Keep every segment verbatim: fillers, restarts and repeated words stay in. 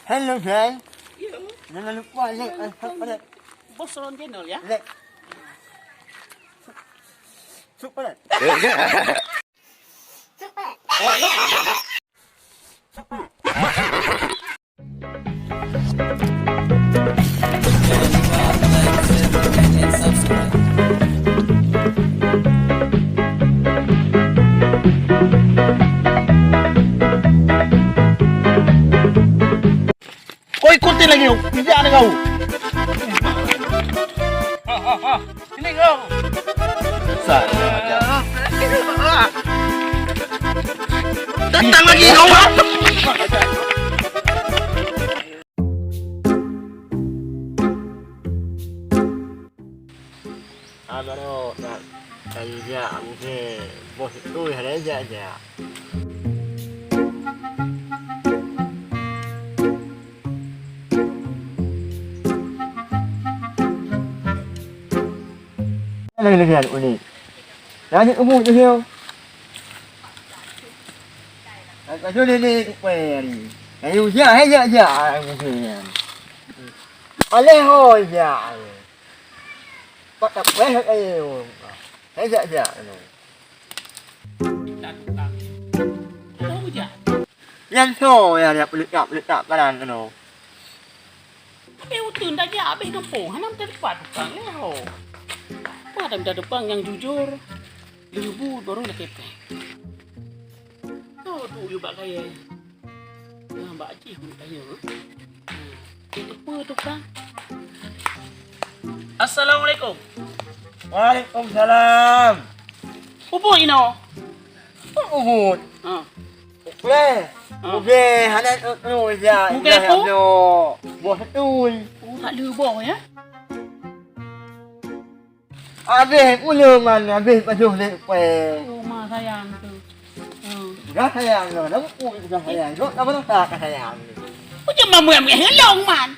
Hello, guys. Jangan lupa like and subscribe. Bos Ron Channel, ya. Like. Subscribe. Kau ikutin lagi, bijak ni kau. Ha, ha, ha. Sini kau. Sa-, Datang lagi kau. Aduh, nak, saya jak, mungkin bos tu ada jak, jak. Ada lagi, ada unik. Lanjut umur tu dia. Lanjut ni, ni, ni, ni. Ayo, jak, hai, jak, jak, ah, mungkin. Aleh, hoi, jak. Pat tapéh kat kayèe. Hai jak-jak keunoe. Nyan soe nyang, nyang peuleutap-peuleutap palan keunoe. Habéh uteuen tajak, habéh gampông, hana meuteumpat tukang lé ho. Peue hana meuteumpat tukang nyang jujur, leubu barô lakèe péng. Soe duek yue bak kayèe? Nah, bak jih buet tanyoe. Nah, teupeue tukang. Assalamualaikum. Waalaikumsalam. Ubon inoe. Ubon. Ha. Ubon. Ha. Ubon, hana tu, tu, ya, Ubon ya, apa? Ya, boh betul. Oh, tak ada boh, ya? Abéh ulôn man, abéh pajoh lé péng. Oh, ma sayang tu. Hmm. Dah sayang tu, dah buku dah sayang. Kok tak pernah tak sayang tu? Kok cuma mengeh-mengeh ngelong man?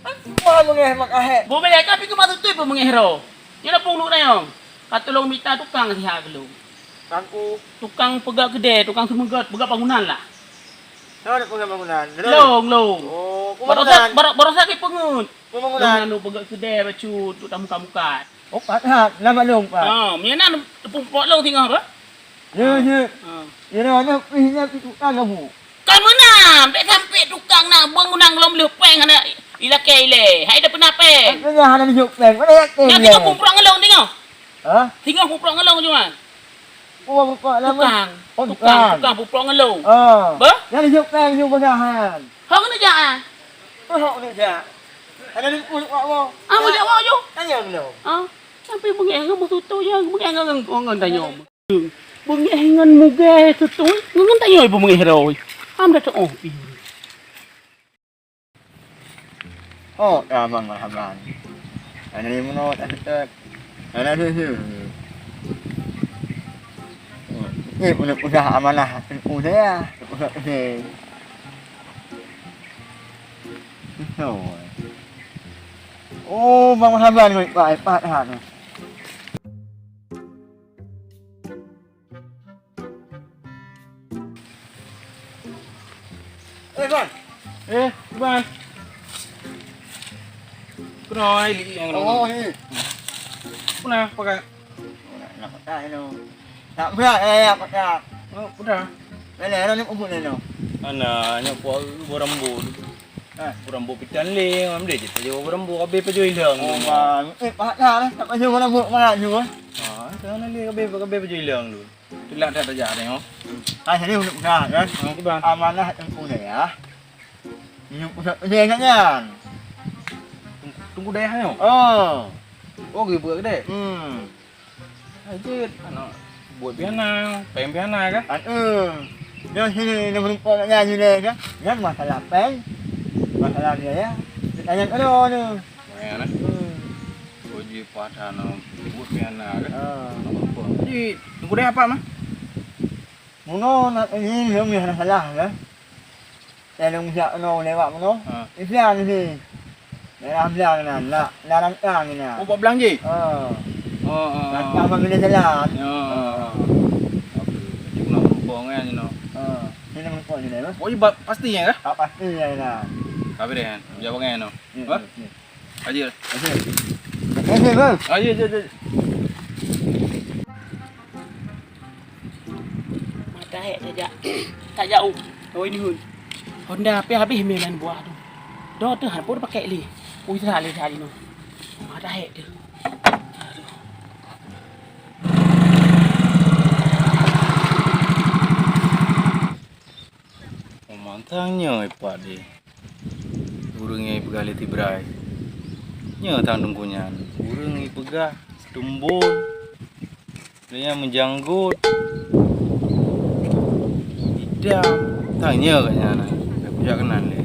Aku mah mengeh mak ahek. Bu bela tapi ke maksud tu pun mengeh ro. Nyoe dah pun duk nayong. Ka tulông mita tukang siha keu lôn. Aku. Tukang peugah keudè, tukang seumeugöt, peugah bangunan lah. Tahu nak peugah bangunan? Long, long. Oh, barosa, pembangunan. Baro-, barosa ke peungeut. Pembangunan. Long anu peugah keudè bacut, untuk tamu kamukat. Oh, pat that, nama long, pat. Ha, meunyo na teupeue pok long singoh ke? Ya, ya. Ha. Ya, na, na, ih, na, ih, tukang kamu. Kan meunan, bèk sampé tukang na bangunan lom lheuh péng hana ilakèe ilèe. Hai dah peuna péng. Kan hana lheuh péng, mana yakin. Nyan singoh pumprok ngon long singoh. Ha? Singoh pumprok ngon long cuma. Oh, buka nama. Tukang. Oh, tukang, tukang. Tukang pumprok ngon long. Ah. Bah? Yang lheuh péng nyoe bagahan. Hong ni jak ah. Oh, hong ni jak. Ada ni pun wak wo. Ah, mau jak wak yo. Tanya belum? Ah. Sampai bengeh ngon musuh tu je, bengeh ngon ngon ngon tanyoe. Beungéh ngon mugée tutui, ngon tanyoe beungéh roe. Am da teuoh pih. Oh, abang marhaban. Ana ni meunoe tak dekat. Ana tu tu. Ni udah, udah amanah, udah ya. Udah, udah. Oh, bang marhaban ngon ipak, ipak dah tu. Eh, Bang. Eh, Bang. Kena ai li yang. Oh, ni. Kena pakai. Nak pakai no. Tak berat eh, nak pakai. Oh, udah. Mana ada ni ubun ni no. Ana nyo puak borambo. Ha. Borambo pitan lé, ngam deh je pajoh borambo kabeh pajoh ilang. Oh, bang. Eh, pahat dah, tak pajoh borambo pahat nyoe. Ha, sana lé kabeh kabeh pajoh ilang tu. Tulak dah tajak tengok. Ah, jadi untuk usaha kan. Ha, tu bang. Amanah tengku deh ya. Ini pusat deh kan. Tunggu deh nyo. Oh. Oh, gitu deh. Hmm. Hai jeuet, aneuk buet piana, péng piana kah? An, eh. Nyoe sini, nyoe meureumpok nak nyan nyoe lé kah? Nyan masalah péng. Masalah biaya. Tanya keunoe nyoe. Meunan, eh? Hmm. Oh, ji padan aneuk buet piana kah? Ah. Aneuk meureumpok. Ji, tunggu deh apa, mah? Meunoe nak ini, nyoe masalah kah? Lôn jak keunoe lewat keunoe. Ha. Di blang di. Daerah blang nan, na, na rangkang na. Oh, bak blang jih? Ha. Oh, oh, oh. Rangkang bak binéh jalan. Ya. Ha. Jadi keunoe meureumpok nyan jinoe. Ha. Sini meureumpok sini, bah. Oh, iya, ba-, pasti ya kah? Ah, pasti ya na. Habis deh kan? Jawab kan no. Ya, wah? Ya, ya. Aja. Oke. Oke, Bang. Aja, aja, aja. Mata hek tajak. Tak jauh. Oh, ini hun. Honda pih habis meh lain buah tu. Dah tu hana pun pakai lé. Ui, salah lé tadi no. Mata hek tu. Aduh. Oh, mantang nyoe ipak deh. Ureueng nyang ipeugah lé Tibrai. Nyoe tang teungku nyan. Ureueng ipeugah tumbon. Lé nyang meujanggot. Idam. Tang nyoe kat nyan. Aku jak keunan lé.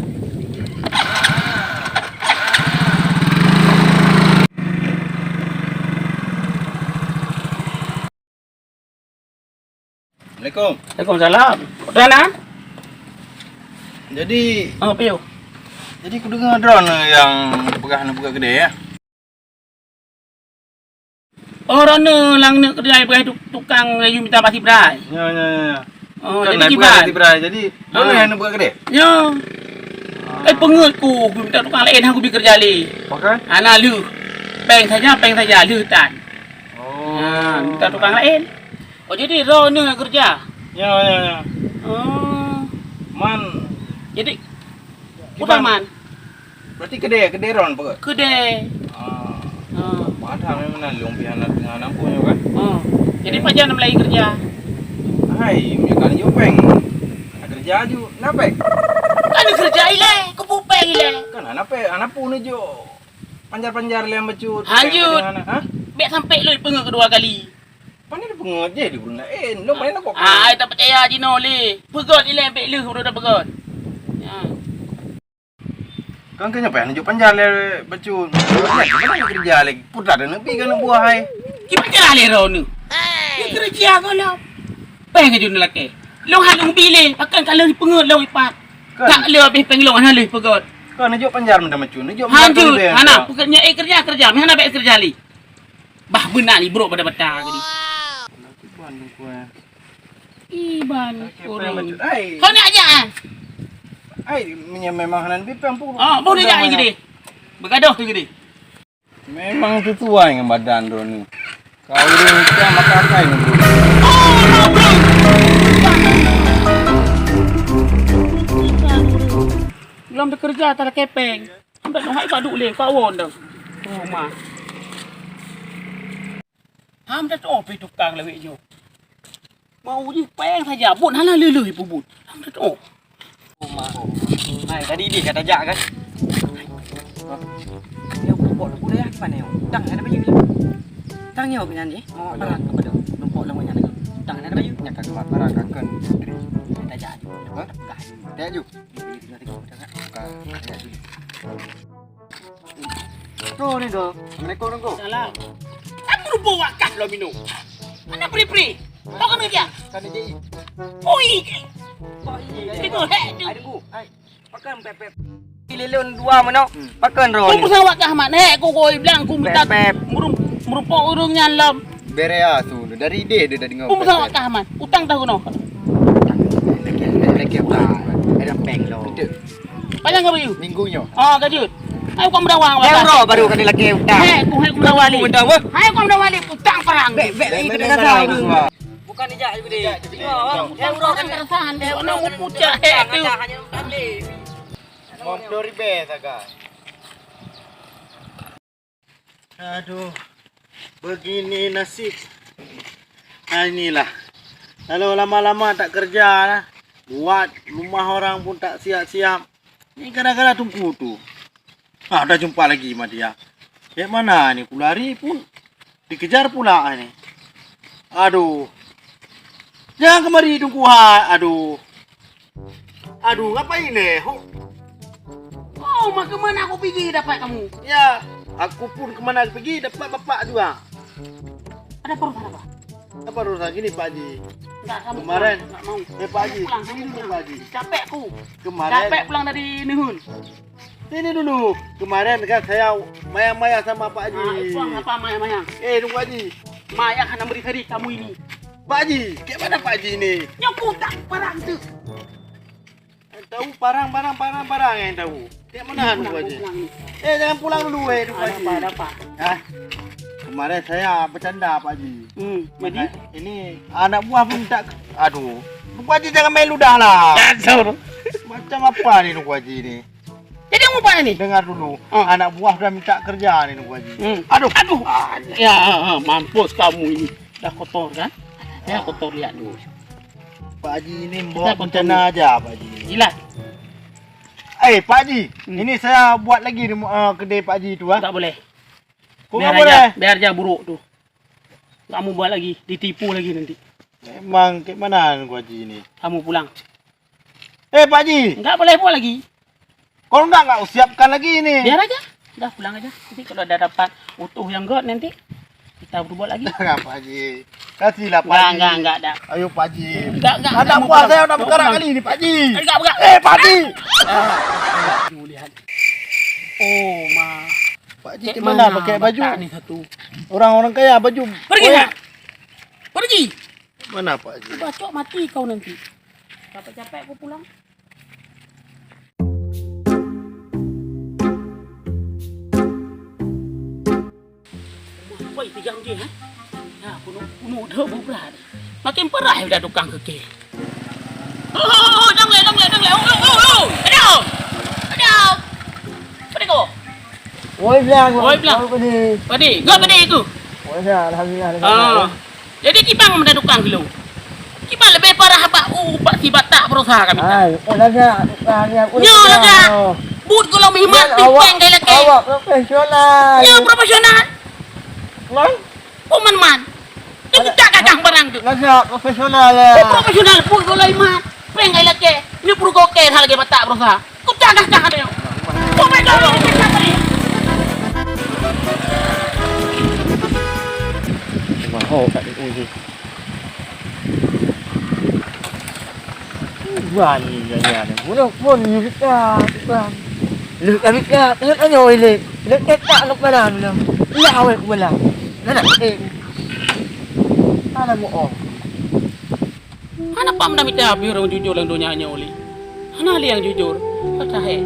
Assalamualaikum. Waalaikumsalam. Peue na? Jadi, oh, piye? Jadi kudeungoe droeneuh nyang peugah hana buka keudè, ya? Oh, droeneuh nyang neuk keudè peugah tu-, tukang yue mita bak Tibrai. Ya, ya, ya, ya. Oh, kan jadi kiban. Tibrai. Jadi, droeneuh nyang neuk buka keudè? Ya. Eh, peungeuet ku, ku mita tukang laén, hana kubi keureuja lé. Pakon? Hana lheueh. Péng saja, péng saja, lheueh tan. Oh. Ha, mita tukang laén. Oh, jadi droeneuh nyang keureuja? Ya, ya, ya. Oh. Man. Jadi, kiban. Utang man? Berarti keudè, keudè droeneuh peugah? Keudè. Ah. Ah. Padahai memang lôn pih hana teungoh nampu nyoe kan? Ah. Jadi pajan mulai keureuja? Hai, meunyo ka neujok péng. Hana keureuja ju, na péng? Kan keureuja ilèe, keupeue péng ilèe? Kan hana péng, hana peue neujok. Panjar-panjar lé bacut. Hanjeuet. Péng hana, ha? Bèk sampai lôn peungeuet keudua kali. Pane dipeungeuet jih di ureueng laén. Lôn pane kok. Ah, ai tapeucaya jinoe lé. Peugöt ilèe bèk lheueh uroe tapeugöt. Ya. Kan keu nyoe payah neujok panjar lé bacut. Mana keureuja lé? Putra dan neubi kan buah hai. Kiban cara lé droeneuh. Ni keureuja goh lom. Péng keu jeuet lakèe. Lôn han lôn bi lé, pakon ka lheueh peungeuet lôn ipat. Kan. Tak lé habéh péng lôn hana lheueh peugöt. Kan neujok panjar meunan bacut. Neujok. Hanjeuet, hana. Peugöt nyoe, eh, keureuja, keureuja. Meuhana bèk keureuja lé. Bah, beuna ni brok bata-bata tadi. Iban ureueng. Hai. Kau nak ajak, ah? Hai, meunyo memang hana neubi péng, pu-, ah, boleh jak ni gede. Begadoh tu gede. Memang sesuai ngon badan droeneuh. Kau ureueng macam makai ngon droeneuh. Belum bekerja, tak ada kepeng. Hamba nyoe hai padub lé, kawon dah. Rumah. Hamba tatu'oh pih tukang lawét nyoe. Mau jih péng saja, buet hana lé-lé peubuet. Hamba tatu'oh. Rumah. Hai, tadi deh ka tajak kan? Nyoe peubuet buet dah gimana nyoe? Utang hana bayeue. Utang nyoe keunan jih, mau barang kepada numpok lom nyan. Utang hana bayeue. Nyan ka keumah barang ka kön. Tajak. Hah? Tajak ju. Bukan. Tu ni tu. Assalamualaikum, Nunggu. Salam. Aku lupa wakaf lo minum. Mana pri-pri? Kau kena dia. Kena jadi. Oi. Tengok hek tu. Hai, Nunggu. Hai. Pakai pepet. Pilih lon dua mana? Pakai roh. Kau pesan wakaf mat. Hek, kau kau bilang aku minta. Pepet. Merum-, merumpok urung nyan lom. Bere ah tu. Dari dia dia dah dengar. Kau pesan wakaf mat. Utang tahu kena. Lagi, lagi, lagi. Ada peng lo. Betul. Panjang ke bayu? Minggu nyoe. Ah, ka jeuet. Hai, kau meudawa. Hai, bro, baru kali lagi utang. Hai, ku, hai, ku meudawa lé. Utang, weh. Hai, kau meudawa lé. Utang perang. Bek, bek, bek, bek, bek, bek, bek. Bukan dijak juga deh. Utang perang, kan kerasan. Dia orang mau pucak, hai, tu. Hanya utang lé. Lima puluh ribu saga. Aduh, begini nasib. Nah, inilah. Kalau lama-lama tak kerja, buat rumah orang pun tak siap-siap. Ni gara-gara Teungku tu. Ha, dah jumpa lagi sama dia. Kayak mana ni, kulari pun dikejar pula ni. Aduh. Jangan kemari, Teungku, ha. Aduh. Aduh, ngapain ni? Ho. Oh, ma kemana aku pergi dapat kamu? Ya, aku pun kemana aku pergi dapat bapak juga. Ada perut apa? Apa urusan gini, Pak Haji? Enggak, kamu kemaren pulang, enggak mau. Eh, Pak Haji, pulang, sini dulu, Pak Haji. Capek aku. Kemaren. Capek pulang dari Nihun. Sini dulu. Kemaren kan saya mayang-mayang sama Pak Haji. Ah, itu apa mayang-mayang? Eh, tunggu Pak Haji. Mayang hana beri hari kamu ini. Pak Haji, kayak mana Pak Haji ini? Nyoku tak perang tu. Tahu parang, parang, parang, parang yang tahu. Tiap mana Pulang, Teungku Haji? pulang ni. Eh, jangan pulang dulu, eh, Teungku Ada Haji. apa, ada apa? Hah? Kemarin saya bercanda, Pak Haji. Hmm, jadi? Ini anak buah pun minta, aduh. Teungku Haji jangan main ludah lah. Kacau. Macam apa ni Teungku Haji ni? Jadi kamu apa ni? Dengar dulu. Ah. Anak buah dah minta kerja ni Teungku Haji. Hmm. Aduh. Aduh. Ah, ya, ah, ah, mampus kamu ini. Dah kotor kan? Ya, kotor lihat dulu. Pak Haji ini Kita bawa kotor bencana dulu. aja, Pak Haji. Jilat. Eh, Pak Haji, Hmm. ini saya buat lagi ni, eh, kedai Pak Haji tu, ah. Tak boleh. Kok Biar tak aja, boleh? biar aja buruk tu. Kamu buat lagi, ditipu lagi nanti. Memang ke mana Teungku Haji ni? Kamu pulang. Eh, Pak Haji. Enggak boleh buat lagi. Kalau enggak, enggak usiapkan lagi ni. Biar aja. Dah pulang aja. Nanti kalau dah dapat utuh yang got nanti kita berbuat lagi. Jangan, Pak Haji. Kasihlah, Pak Enggak, Haji. enggak, enggak, dah. Ayo, Pak Haji. Enggak, enggak, Anak enggak, buah enggak, saya udah enggak, berkarak enggak. kali ni, Pak Haji. Enggak, enggak. Eh, Pak Haji. Ah, lihat. Oh, ma. Pak Haji, Cek di mana mana pakai baju? batak ni satu? Orang-orang kaya baju. Pergi, Oh, ya. nak. Pergi. Mana Pak Haji? Bacok mati kau nanti. Capek-capek aku pulang. Woi, tiga je, ha? Ya, kuno, kuno udah bubra ni. Makin parah udah tukang keke. Oh, oh, oh, dong le, dong le, dong le. Oh, oh, oh, oh. Aduh. Aduh. Pada kau. Woi, bilang. Woi, bilang. Kau pedih. Pedih. Gua pedih tu. Woi, ya, alhamdulillah. Ah. Jadi kiban meunadukang dulu. Kiban leubeh parah bak u bak si batak berusaha kami. Hai, oh lagak, tukang ni aku Nyoe lagak. But golom himat Awak, pipeng kai lakèe. Awak profesional. Nyoe profesional. Man? Oh man-man. Ni kita kakang barang tu. Lagak profesional ya. Oh, profesional but golom himat. Peng kai lakèe. Ni puru goker hal lagi batak berusaha. Kucak dah cak ada. Kau baik dah orang cakap tadi. Mahal kat dia. Wah, ni gaya ni. Bunuh pun ni kita, bukan. Lu kami ka, lu tanya oleh. Lu tak nak kepala lu. Lah awal kepala. Nak eh. Mana mu oh. Hana pam dah mita habéh ureueng jujur lam donya nyoe lé. Hana lé nyang jujur. Patah, eh.